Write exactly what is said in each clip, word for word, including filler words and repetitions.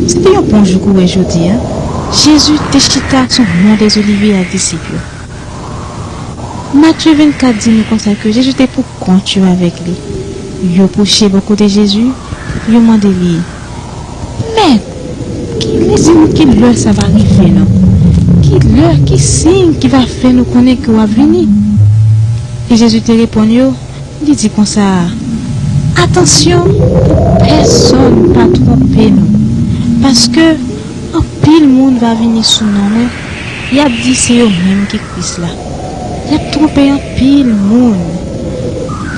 Se te yon bon jou koure jodi a. Jezi te chita sou Mòn dèzolivye ak disip yo. Matye vennkat di nou konsa ke Jezi te pou kont yo avèk li. Yo pwoche bò kote Jezi, yo mande li, Mèt, kilè, di nou kilè sa va rive nou? Kilè, ki siy ki va fè nou konnen ke w ap vini? E Jezi te reponn yo, li di konsa, Atansyon pou pèsonn pa twonpe nou, paske anpil moun va vini sou non mwen, y ap di se yo menm ki Kris la. Y ap twonpe anpil moun.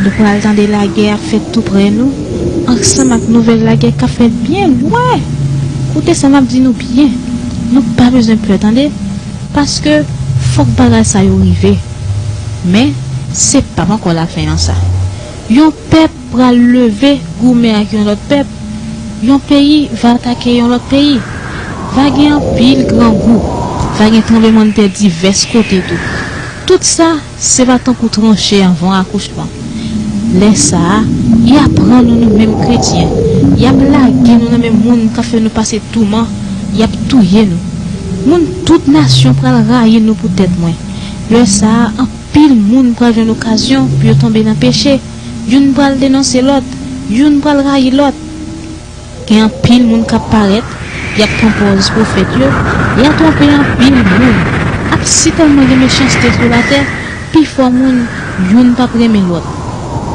Nou pral tande lagè ap fèt toupre nou, ansanm ak nouvèl lagè k ap fèt byen lwen. Koute sa m ap di nou byen. Nou pa bezwen pè, tande, paske fòk bagay sa yo rive. Men, se p ap ankò lafen an sa. Yon pèp pral leve goumen ak yon lòt pèp, yon peyi va atake yon lòt peyi. Va gen anpil grangou, va gen tranblemanntè divès kote tou. Tout sa, se va tankou tranche anvan akouchman. Lè sa a, y ap pran nou, nou menm kretyen, y ap lage nou nan men moun k ap fè nou pase touman, y ap touye nou. Moun tout nasyon pral rayi nou poutèt mwen. Lè sa a, anpil moun pral jwenn okazyon pou yo tonbe nan peche. Youn pral denonse lòt, youn pral rayi lòt. Gen anpil moun k ap parèt, y ap pran pòz pwofèt yo, y ap twonpe anpil moun. Ap sitèlman gen mechanste sou latè, pifò moun, youn p ap renmen lòt.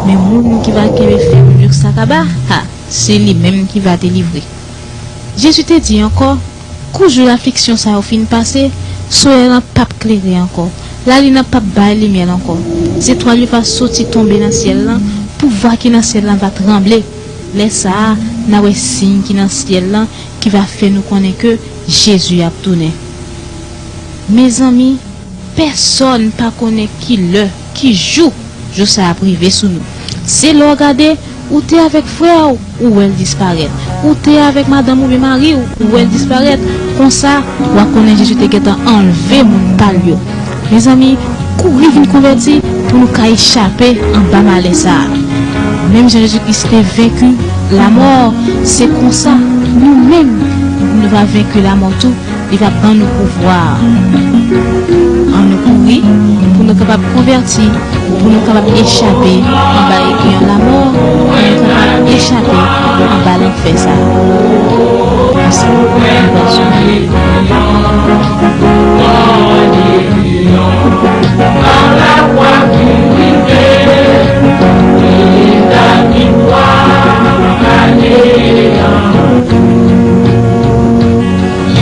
Men moun ki va kenbe fèm jouk sa kaba, ha, se li menm ki va delivre. Jezi te di ankò, Kou jou lafliksyon sa yo fin pase, solèy lan p ap klere ankò, lalin nan p ap bay limyè l ankò, zetwal yo va soti tonbe nan syèl lan, pouvwa ki nan syèl lan va tranble. Lè sa a, n a wè siy ki nan syèl lan ki va fè nou konnen ke Jezi ap tounen. Mezanmi, pèsonn pa konnen ki lè, ki jou, jou sa a ap rive sou nou. Se lè w gade, ou te avèk frè w, ou wè l disparèt. Ou te avèk madanm oubyen mari w, ou wè l disparèt. Konsa, w a konnen Jezi te gentan anlve moun pa l yo. Mezanmi, kouri vin konvèti pou nou ka echape anba malè sa a. Menm jan Jezi Kris te venki lamò, se konsa, nou menm, nou va venki lamò tou. Li va ban nou pouvwa. Ann nou kouri pou nou kapab konvèti, pou nou kapab echape anba epi an lamò, pou nou kapab echape anba lanfè sa a. Ansanm, nou pral sonje.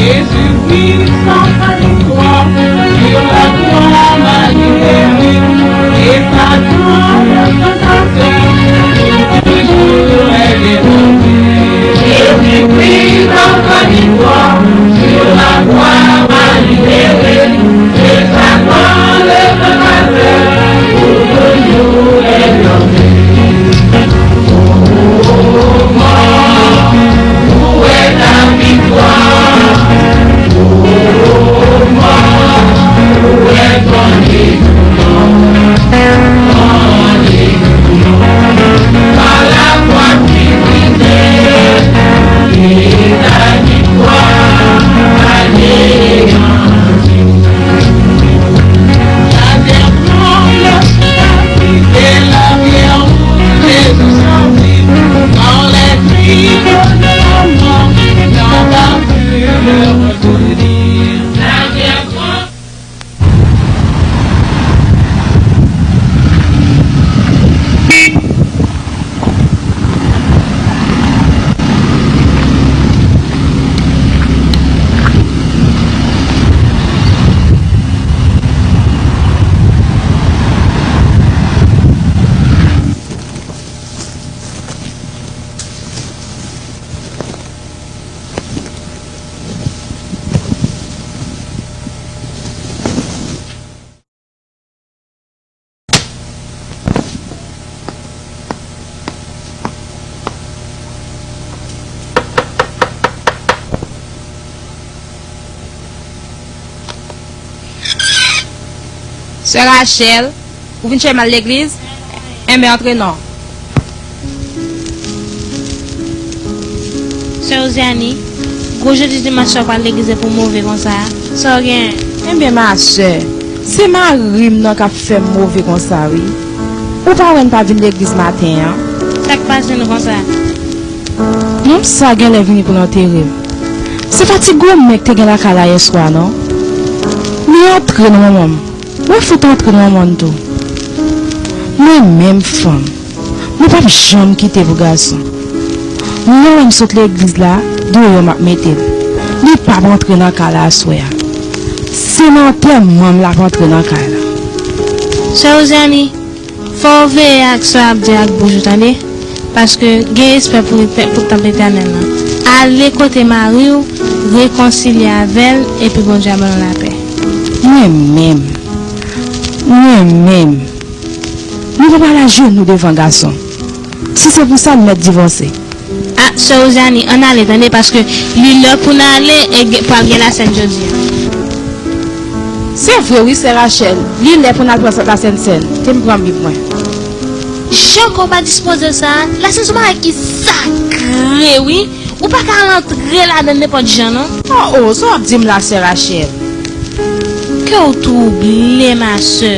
Jésus Christ, enfin victoire, sur la croix m'a libéré, et Satan, le tentateur, toujours est défendu. Jésus Christ, enfin victoire, sur la croix m'a libéré, et Satan, le tentateur, pour toujours est blanchi. Sè Rachèl, Ou vin chèche m al legliz? Enben, antre non. Sè Ozyani, gwo jodi dimanch sa w pral legliz pou w move konsa? Sa w gen? Enben, ma sè, se mari m nan k ap fè m move konsa, wi. Ou pa wè n pa vin legliz maten an? Sa k pase nou konsa? Nonm sa genlè vini pou l antere m. Se pa ti gwo men k te gen lakay la yèswa, non? Li antre nan manman m. Mwen fout antre nan manman m tou. Mwen menm fanm, mwen p ap janm kite pou gason. Lè w wè m sot legliz la, deyò m ap mete l. Li p ap antre nan kay la aswè a. Se nan antèman m l ap antre nan kay la. Sè Ozyani, fò w veye ak sa w ap di ak bouch ou, tande. Paske gen respè pou, pou tanp Etènèl lan. Ale kote mari w, rekonsilye avè l, epi Bondye ap ban nou lapè. Mwen menm, mwen menm, nou pa pral ajenou devan gason. Si se pou sa, m mèt divòse. A, sè Ozyani, ann ale, tande, paske li lè pou n ale e gen, pral gen lasèn jodi a. Se vre wi, sè Rachèl, li lè pou n al pran Sent Lasèn Sèn. Te m pran Bib mwen. Jan kò w pa dispoze sa a, lasèn se yon bagay ki sakre, wi. Ou pa ka al antre ladan l nenpòt jan, non. Oh, oh, sa w ap di m la, sè Rachèl? Kè w twouble, ma sè.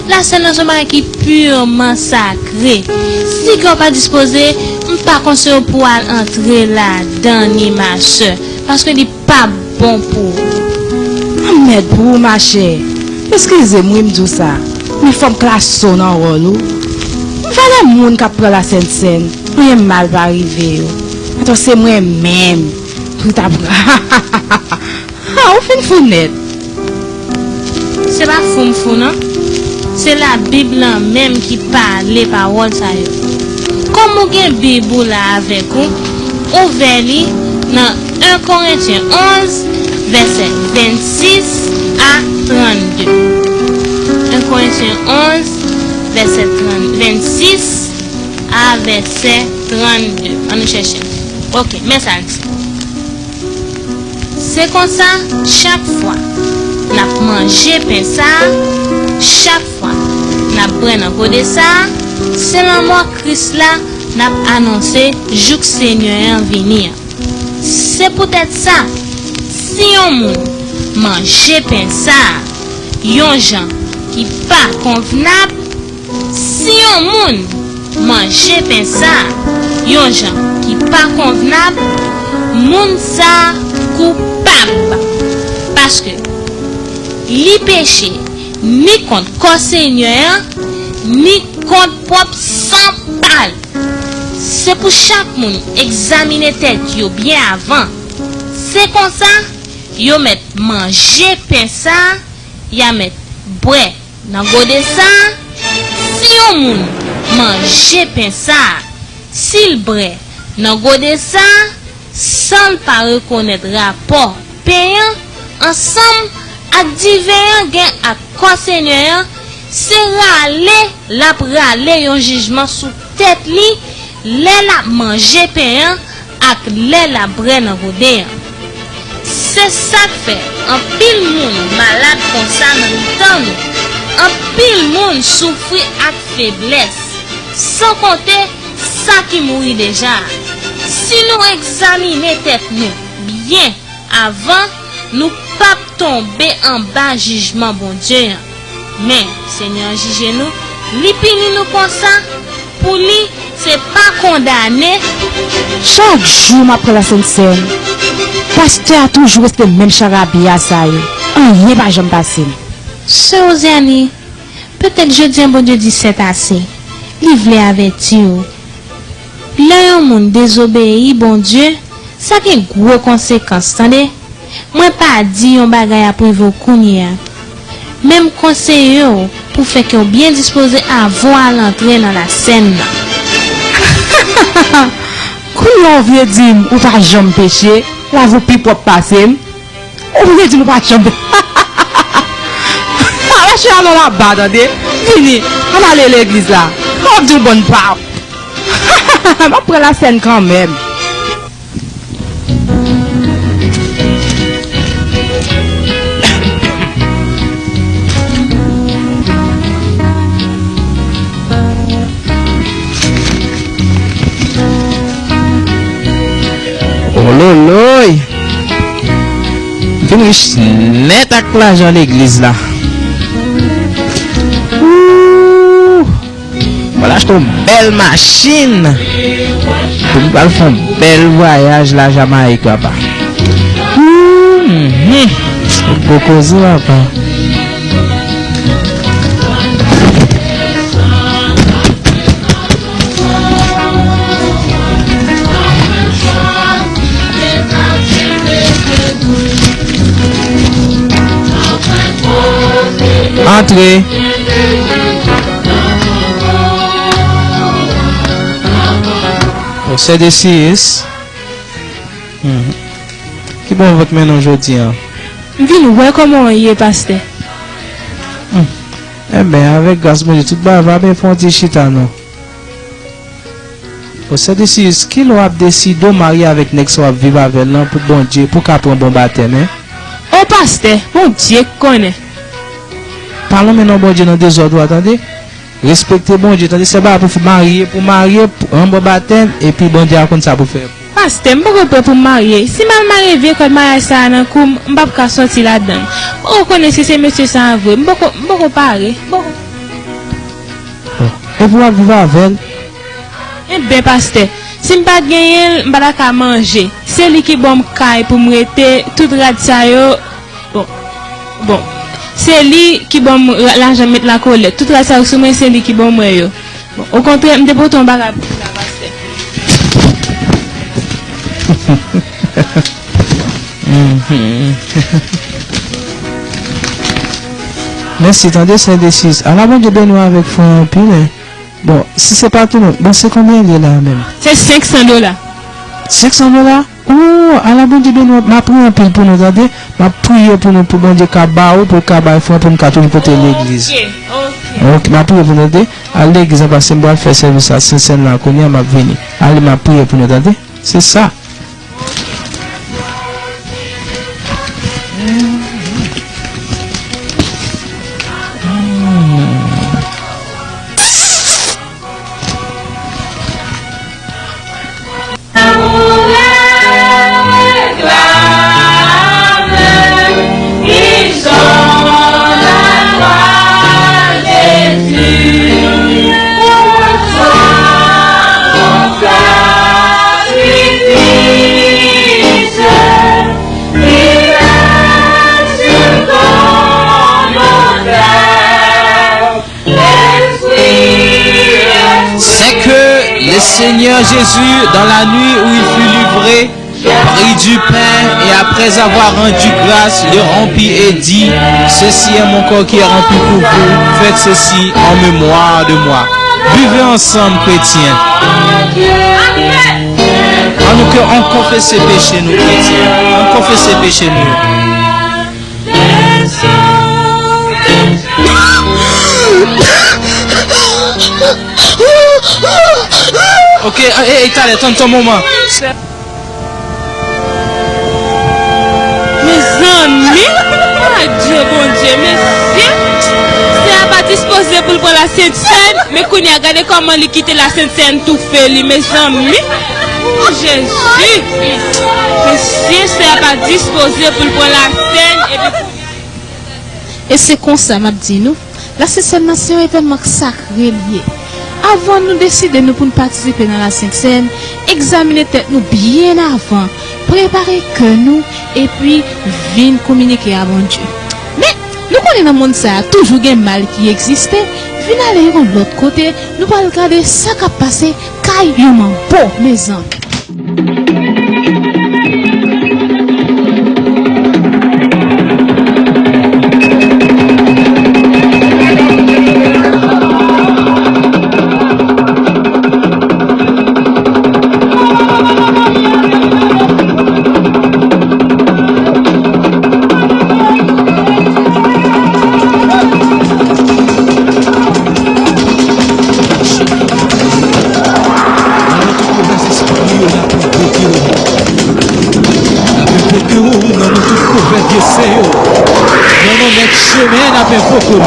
Lasèn nan se yon bagay ki piman sakre. Si kè w pa dispoze, m pa konseye w pou w al antre ladan li, ma sè, paske li p ap bon pou ou. Anmèd pou ou, machè. Eskize m wi m di w sa, men fò m klase w nan wòl ou. Valè moun k ap pran Lasèn Sèn, anyen mal pa rive yo. Atò se mwen menm ki t ap pran. Ha, ou fin fou nèt. Se pa fou m fou, non. Se Labib lan menm ki pale pawòl sa yo. Kòm ou gen Bib ou la avèk ou, ouvè li nan en Korentyen onz, vèsè vennsis a trannde. En Korentyen onz, vèsè trannde, vennsis a vèsè trannde. Ann nou chèche. Oke, men sa l di. Se konsa, chak fwa n ap manje pen sa a, chak fwa n ap bwè nan gode sa a, se lanmò Kris la n ap anonse jouk Senyè an vini an. Se poutèt sa, si yon moun manje pen sa a yon jan ki pa konvnab, si yon moun manje pen sa a yon jan ki pa konvnab, moun sa a koupab, paske li peche ni kont kò Senyè an, ni kont pwòp san pa l. Se pou chak moun egzamine tèt yo byen avan. Se konsa, yo mèt manje pen sa a, y a mèt bwè nan gode sa a. Si yon moun manje pen sa a, si l bwè nan gode sa a, san l pa rekonèt rapò pen an ansanm ak diven an gen ak kò Senyè an, se rale l ap rale yon jijman sou tèt li lè l ap manje pen an ak lè l ap bwè nan gode an. Se sa k fè anpil moun malad konsa nan mitan nou. Anpil moun soufri ak feblès, san konte sa ki mouri deja a. Si nou egzamine tèt nou byen avan, nou p ap tonbe anba jijman Bondye an. Men, Senyè an jije nou, li pini nou konsa, pou li, se pa kondane. Chak jou m ap pran Lasent Sèn, pastè a toujou rete menm charabya sa yo. Anyen pa janm pase m. Sè Ozyani, petèt jodi an Bondye di sètase. Li vle avèti w. Lè yon moun dezobeyi Bondye, sa gen gwo konsekans, tande. Mwen pa di yon bagay ap rive w kounye a, men m konseye w pou w fè kè w byen dispoze avan w al antre nan lasèn nan. Kounye a w vle di m ou pa janm peche, lavi w pi pwòp pase m? Ou vle di m ou pa janm peche? Mache alò laba, tande. Vini, ann ale legliz la. Mwen ap di w bòn pa w. M ap pran lasèn kanmenm. Oloy! M fin rich nèt ak lajan legliz la. Ooh! Mwen achte yon bèl machin. Pou m pral fè yon bèl vwayaj la Jamayik, papa. Ooh, mhm. Gwo koze, papa. Antre. Bon, sè Desiyis. Mhm. Ki bò w vant mennen w jodi a? M vin wè kòman w ye, pastè. Hmm. Enben, avèk gras Bondye, tout bagay va byen, fè yon ti chita non. Bon, sè Desiyis, kilè w ap deside w marye avèk nèg sa w ap viv avè l lan pou Bondye, pou w ka pran bon batèm, en? O pastè, Bondye k konnen. Pa lonmen non Bondye nan dezòd ou a, tande? Respekte Bondye, tande, se pa pou marye, pou marye, pou, rann bon batèm, epi Bondye a konn sa pou fè. Pastè, m poko prè pou m marye. Si m al mare vye kòd maryaj sa a nan kou m, m p ap ka sòti ladan l. M poko konnen si se mesye sa a vre. M poko, m poko pare. M poko. Bon. Epi w ap viv avè l? Enben, pastè, si m pa t genyen l, m pa ta ka manje. Se li ki ban m kay pou m rete, tout rad sa yo. Bon, bon. Se li ki ban m ra-, lajan m met lakolèt. Tout rad sa yo sou mwen, se li ki ban mwen yo. Bon, okontrè, m te pote yon bagay pou ou la, pastè. Mèsi, tande, sè Desiyis. Ala Bondye beni w avèk fwen anpil, en. Bon, si se pa tou non, bon, se konbyen l ye la menm? Se senk san dola. Senk san dola? Oh, ala Bondye beni w, m ap priye anpil pou nou, tande? M ap priye pou nou, pou Bondye ka ba ou, pou l ka bay fwen, pou n ka toujou pote legliz. Ok, ok. Ok, m ap priye pou nou, tande? Al legliz an, paske m pral fè sèvis a Sentsèn la kounye a, m ap vini. Ale, m ap priye pou nou, tande? Se sa. C'est que le Seigneur Jésus, dans la nuit où il fut livré, prit du pain et après avoir rendu grâce, le rompit et dit, ceci est mon corps qui est rompu pour vous, faites ceci en mémoire de moi. Buvez ensemble, chrétiens. An nou ke, an konfese peche nou, kretyen. An konfese peche nou. Ok, e, e, talè, tann ton moman. Mezanmi! Adye Bondye, mesye! Sè a pa dispoze pou l pran la Sent Sèn, men kounye a, gade kòman li kite la Sent Sèn toufe li, mezanmi! O Jezi! Mesye, sè a pa dispoze pou l pran la Sent, epi kounye a. E se konsa m ap di nou, Lasent Sèn nan se yon evènman k sakre li ye. Avan nou deside nou pou n patisipe nan Lasent Sèn, egzamine tèt nou byen avan, prepare kè nou, epi vin kominike a Bondye. Men, nou konnen nan monn sa a toujou gen mal ki egziste, vin ale yon lòt kote, nou pral gade sa k ap pase kay yon manbo, mezanmi. Nan nou tout kovè zespri yo, n ap envoke w. N ap envoke w nan nou tout kovè dye sen yo. Nan non mèt chemen, n ap envoke w.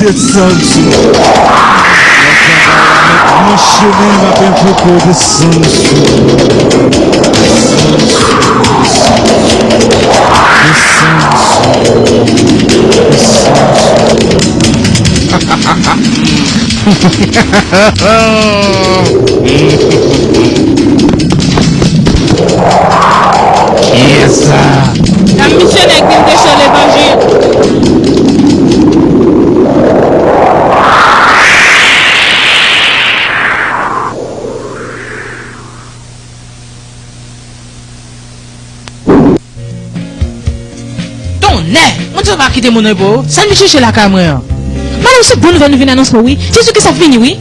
Desann sou nou. Mon chemen m ap envoke w desann sou mwen. Desann sou mwen. Desann sou mwen. Desann sou mwen. Yes, sir. N ap misyone ak vin preche levanjil. Tonnè! Bondye pa kite moun repo. Sa n vin chèche lakay mwen an? Madanm, se bon nouvèl nou vin anonse w, wi. Jezi Kris ap vini, wi.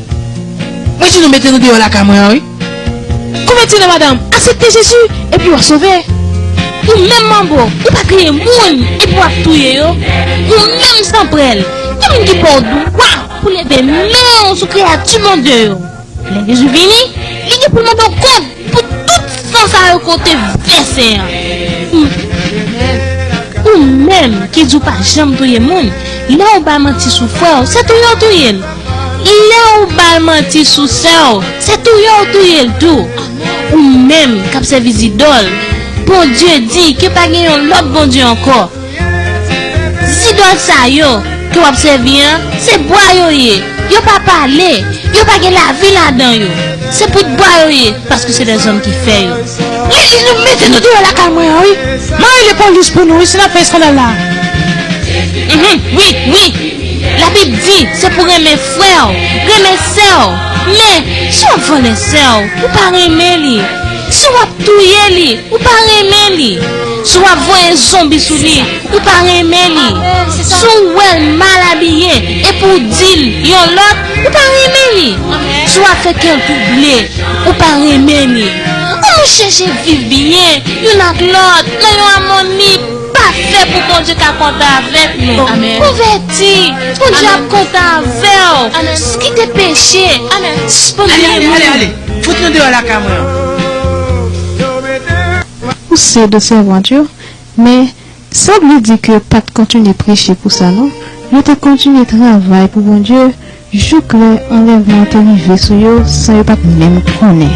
Mwen di nou mete nou deyò lakay mwen an, wi. Konvèti non, madanm. Aksepte Jezi, epi w ap sove. Ou menm manbo, ou pa kreye moun, epi w ap touye yo. Ou menm sanprèl, ki moun ki ba w dwa pou leve men w sou kreyati Bondye yo? Lè Jezi vini, li gen pou l mande w kont pou tout san sa yo ke w te vèse an. Ou, ou menm ki di w pa janm touye moun, lè w bay manti sou frè w, se touye w touye l. Lè w bay manti sou sè w, se touye w touye l tou. Ou menm k ap sèvi zidòl, Bondye di ke pa gen yon lòt Bondye ankò. Zidòl sa yo ke w ap sèvi an, se bwa yo ye. Yo pa pale, yo pa gen lavi ladan yo. Se bout bwa yo ye, paske se dèzòm ki fè yo. Li di nou mete nou deyò lakay mwen an, wi. M a rele polis pou nou, wi, si n ap fè eskandal la. Mhm, wi, wi. Labib di, se pou renmen frè w, renmen sè w. Men, si w ap vòlè sè w, ou pa renmen li. Si w ap touye li, ou pa renmen li. Si w ap voye zonbi sou li, ou pa renmen li. Si w wè l mal abiye, epi w di l yon lòt, ou pa renmen li. Si w ap fè kè l touble, ou pa renmen li. An nou chèche viv byen, youn ak lòt, nan yon amoni pafè pou Bondye ka kontan avèk nou. Amèn. Konvèti, Bondye ap kontan avè w. Amèn. Kite peche. Amèn. Sispann touye moun. Ale, ale, ale, ale. Fout nou deyò lakay mwen an. Pouse de sèvant yo, men sa vle di ke yo pa t kontinye preche pou sa non. Yo te kontinye travay pou Bondye jouk lè anlèvman an te rive sou yo san yo pa t menm konnen.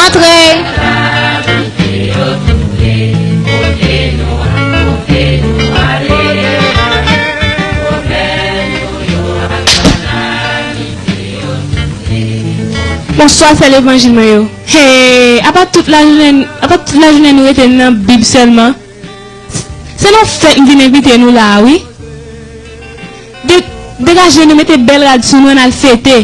Antre! Bonswa, sè levanjil mwen yo. Hey, apa tout lajounen, apa tout lajounen nou rete nan Bib sèlman? Se nan fèt m vin envite nou la a, wi. De-, degaje nou, mete bèl rad sou nou, ann al fete.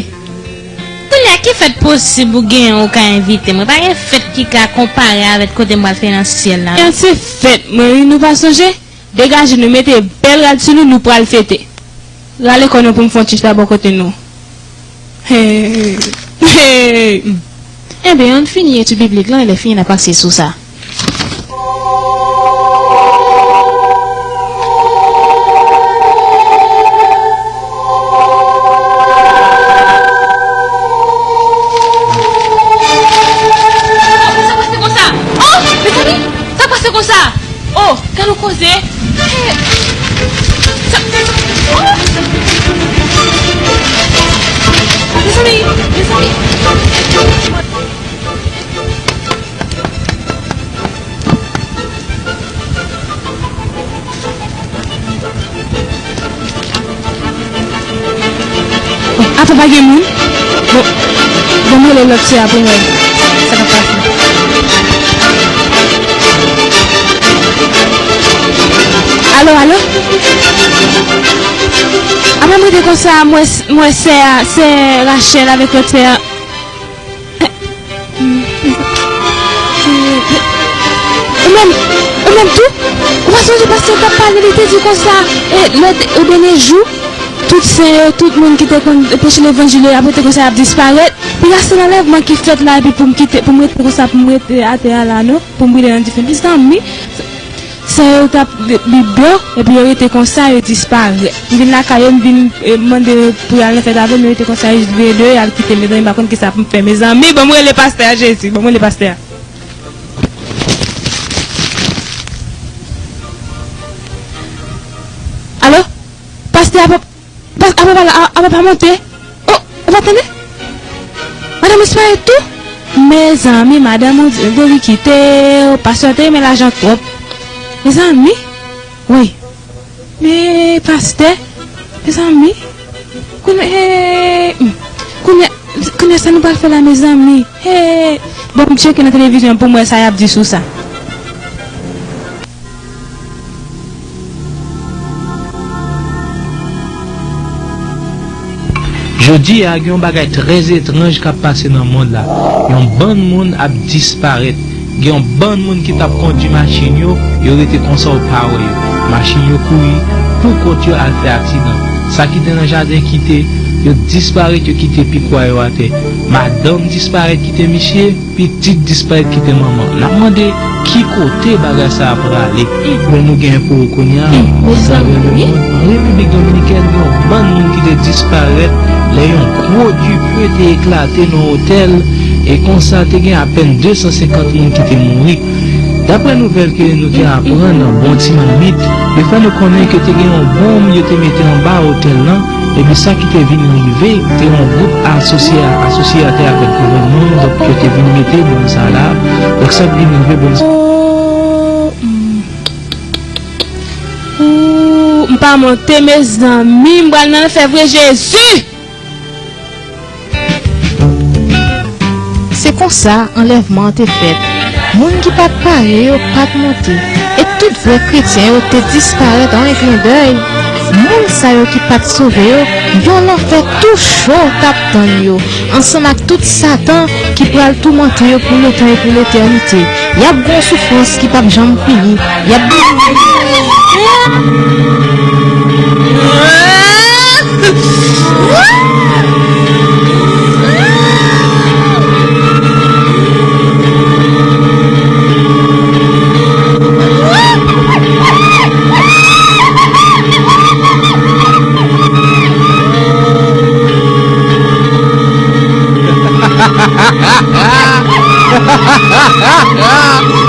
Kounye a, ki fèt posib ou genyen ou ka envite mwen? Pa gen fèt ki ka konpare avèk kote m pral fè nan syèl la, non. An se fèt mwen, wi, nou pa sonje? Degaje nou, mete bèl rad sou nou, nou pral fete. Rale kò nou pou m fè yon ti chita bò kote nou. Hey! Hey! Enben, ann fini etid biblik lan, e lè fini n a pase sou sa. Sa pase konsa? Oh, mezanmi, sa pase konsa? Oh, gade yon koze. Sa, oh! Mezanmi, mezanmi. Bon, atò pa gen moun. Bon, bon, m rele lòt sè a pou m wè sa k ap pase. Alo, alo? Apre m rete konsa, m wè, m wè sè a, sè Rachel avèk lòt sè a. Ou menm, ou menm tou? Ou pa sonje pastè t ap pale, li te di konsa, e, lè, e, dènye jou, tout sen yo, tout moun ki te konn preche levanjil yo, y ap rete konsa, y ap disparèt. Pi la, se lanlèvman ki fèt la, epi pou m kite, pou m rete konsa, pou m rete atè a la, non? Pou m brile nan dife. Mezanmi, sa, Sa yo t ap li blan, epi yo rete konsa, yo disparèt. M vin lakay yo, m vin, eh, mande pou y al nan fèt avè m, yo rete konsa, yo jis vire do yo, y al kite m. Mezanmi, m pa konn kisa pou m fè, mezanmi. Ban m rele pastè a, Jezi, ban m rele pastè a. Alo? Pastè a p ap Pas, apa pa, apa pa monte? Oh, ou pa tande? Madanm disparèt tou? Mezanmi, madanm ou di, ou te vin kite, oh, pastè te renmen lajan twòp. Mezanmi, wi. Men, pastè, mezanmi, kounye, eh, hmm, kounye, kounye sa nou pral fè la, mezanmi? Eh, bon, m tcheke nan televizyon pou m wè sa y ap di sou sa. Jodi a, gen yon bagay trè etranj k ap pase nan mond la. Yon bann moun ap disparèt. Gen yon bann moun ki t ap kondui machin yo, yo rete konsa, ou pa wè yo. Machin yo kouri pou kont yo al fè aksidan. Sa ki te nan jaden kite, yo disparèt, yo kite pikwa yo atè. Madanm disparèt, kite misye. Pitit disparèt kite manman. N ap mande ki kote bagay sa a prale. Lè nou gen pou kounye a, atravè lemonn, an Repiblik Dominikèn, gen yon bann moun ki te disparèt lè yon gwo dife te eklate nan otèl, e konsa te gen apèn de san senkant moun ki te mouri. Daprè nouvèl ke nou te aprann, bon ti mamit, yo fè nou konnen ke te gen yon bonm yo te mete anba otèl lan, epi sa ki te vin rive, te yon gwoup asosye, asosye atè avèk gouvènman, donk yo te vin mete bonm sa la, donk sa k vin rive bonm sa. Oh, m, oh, m pa monte, mezanmi, m pral nan lanfè vre, Jezi! Se konsa anlèvman an te fèt. Moun ki pa t pare yo pa t monte, e tout vrè kretyen yo te disparèt an yon klendèy. Moun sa yo ki pa t sove yo, yon lanfè tou cho t ap tann yo, ansanm ak tout Satan ki pral toumante yo pou letan e pou letènite. Y ap gen yon soufrans ki p ap janm fini. Y ap gen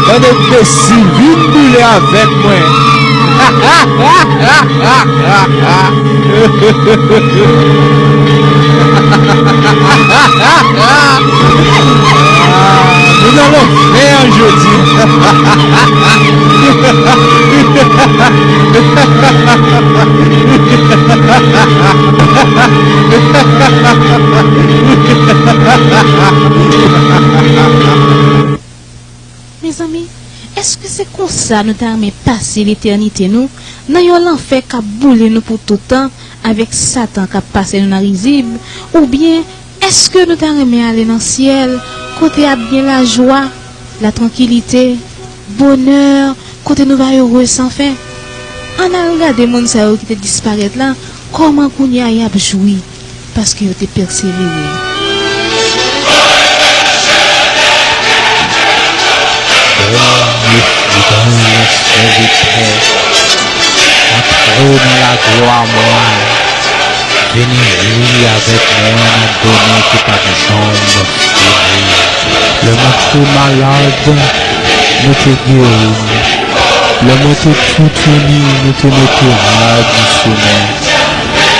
Bann enbesil, vin boule avèk mwen. Nou nan lanfè an jodi. Mezanmi, èske se konsa nou ta renmen pase letènite nou, nan yon lanfè k ap boule nou pou tout tan, avèk Satan k ap pase nou nan rizib? Oubyen, èske nou ta renmen ale nan syèl, kote ap gen lajwa, latrankilite, bonè, kote nou va ere san fen? Ann al gade moun sa yo ki te disparèt la, kòman kounye a y ap jwi, paske yo te pèsevere. Bèl mesye, bèl sèvitè, antre nan laglwa mwen. Vini jwi avèk mwen nan bonè ki p ap janm fini. Lè mwen te malad, nou te geri m. Lè mwen te toutouni, nou te mete rad sou mwen.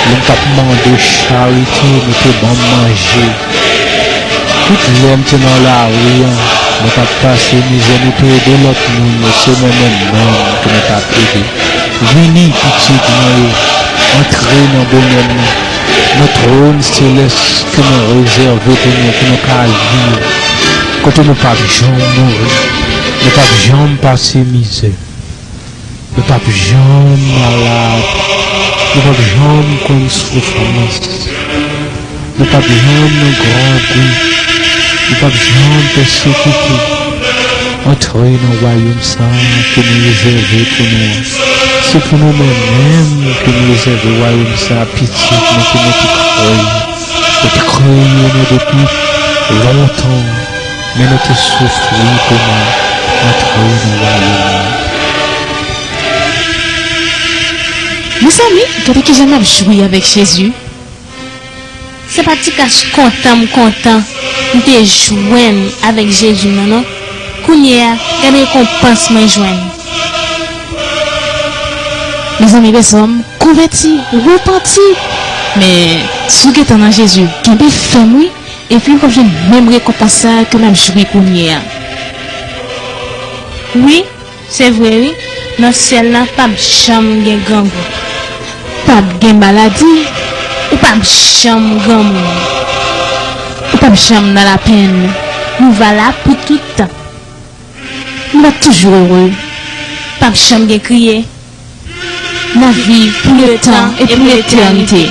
Lè m t ap mande charite, nou te ban m manje. Tout lè m te nan lari an, mwen t ap pase mizè, nou te ede lòt moun yo, se mwen menm menm ke mwen t ap ede. Vini, pitit mwen yo, antre nan bonè m nan, nan twòn selès ke mwen rezève pou nou, pou nou ka viv, kote nou p ap janm mouri, nou p ap janm pase mizè. Nou p ap janm malad. Nou p ap janm konn soufrans. Nou p ap janm nan grangou. Nou p ap janm pèsekite. Antre nan wayòm sa a ke nou rezève pou nou an. Se pou nou menm menm ke nou rezève wayòm sa a, pitit nou ke nou te kreye. Nou te kreye nou depi lontan, men nou te soufri pou nou antre nan wayòm nan. Mezanmi, gade kijan m ap jwi avèk Jezi. Se pa ti kras kontan m kontan m te jwenn avèk Jezi non, non. Kounye a, gade rekonpans mwen jwenn. Mezanmi, bezwen m konvèti, repanti. Men, si w gentan nan Jezi, kenbe fèm, wi, epi w p ap jwenn menm rekonpans sa a ke m ap jwi kounye a. Wi, se vre, wi, nan syèl la p ap janm gen grangou. P ap gen maladi. Ou p ap janm granmoun. Ou p ap janm nan lapenn. Nou va la pou tout tan. Nou va toujou ere. P ap janm gen kriye. N ap viv pou letan e pou letènite.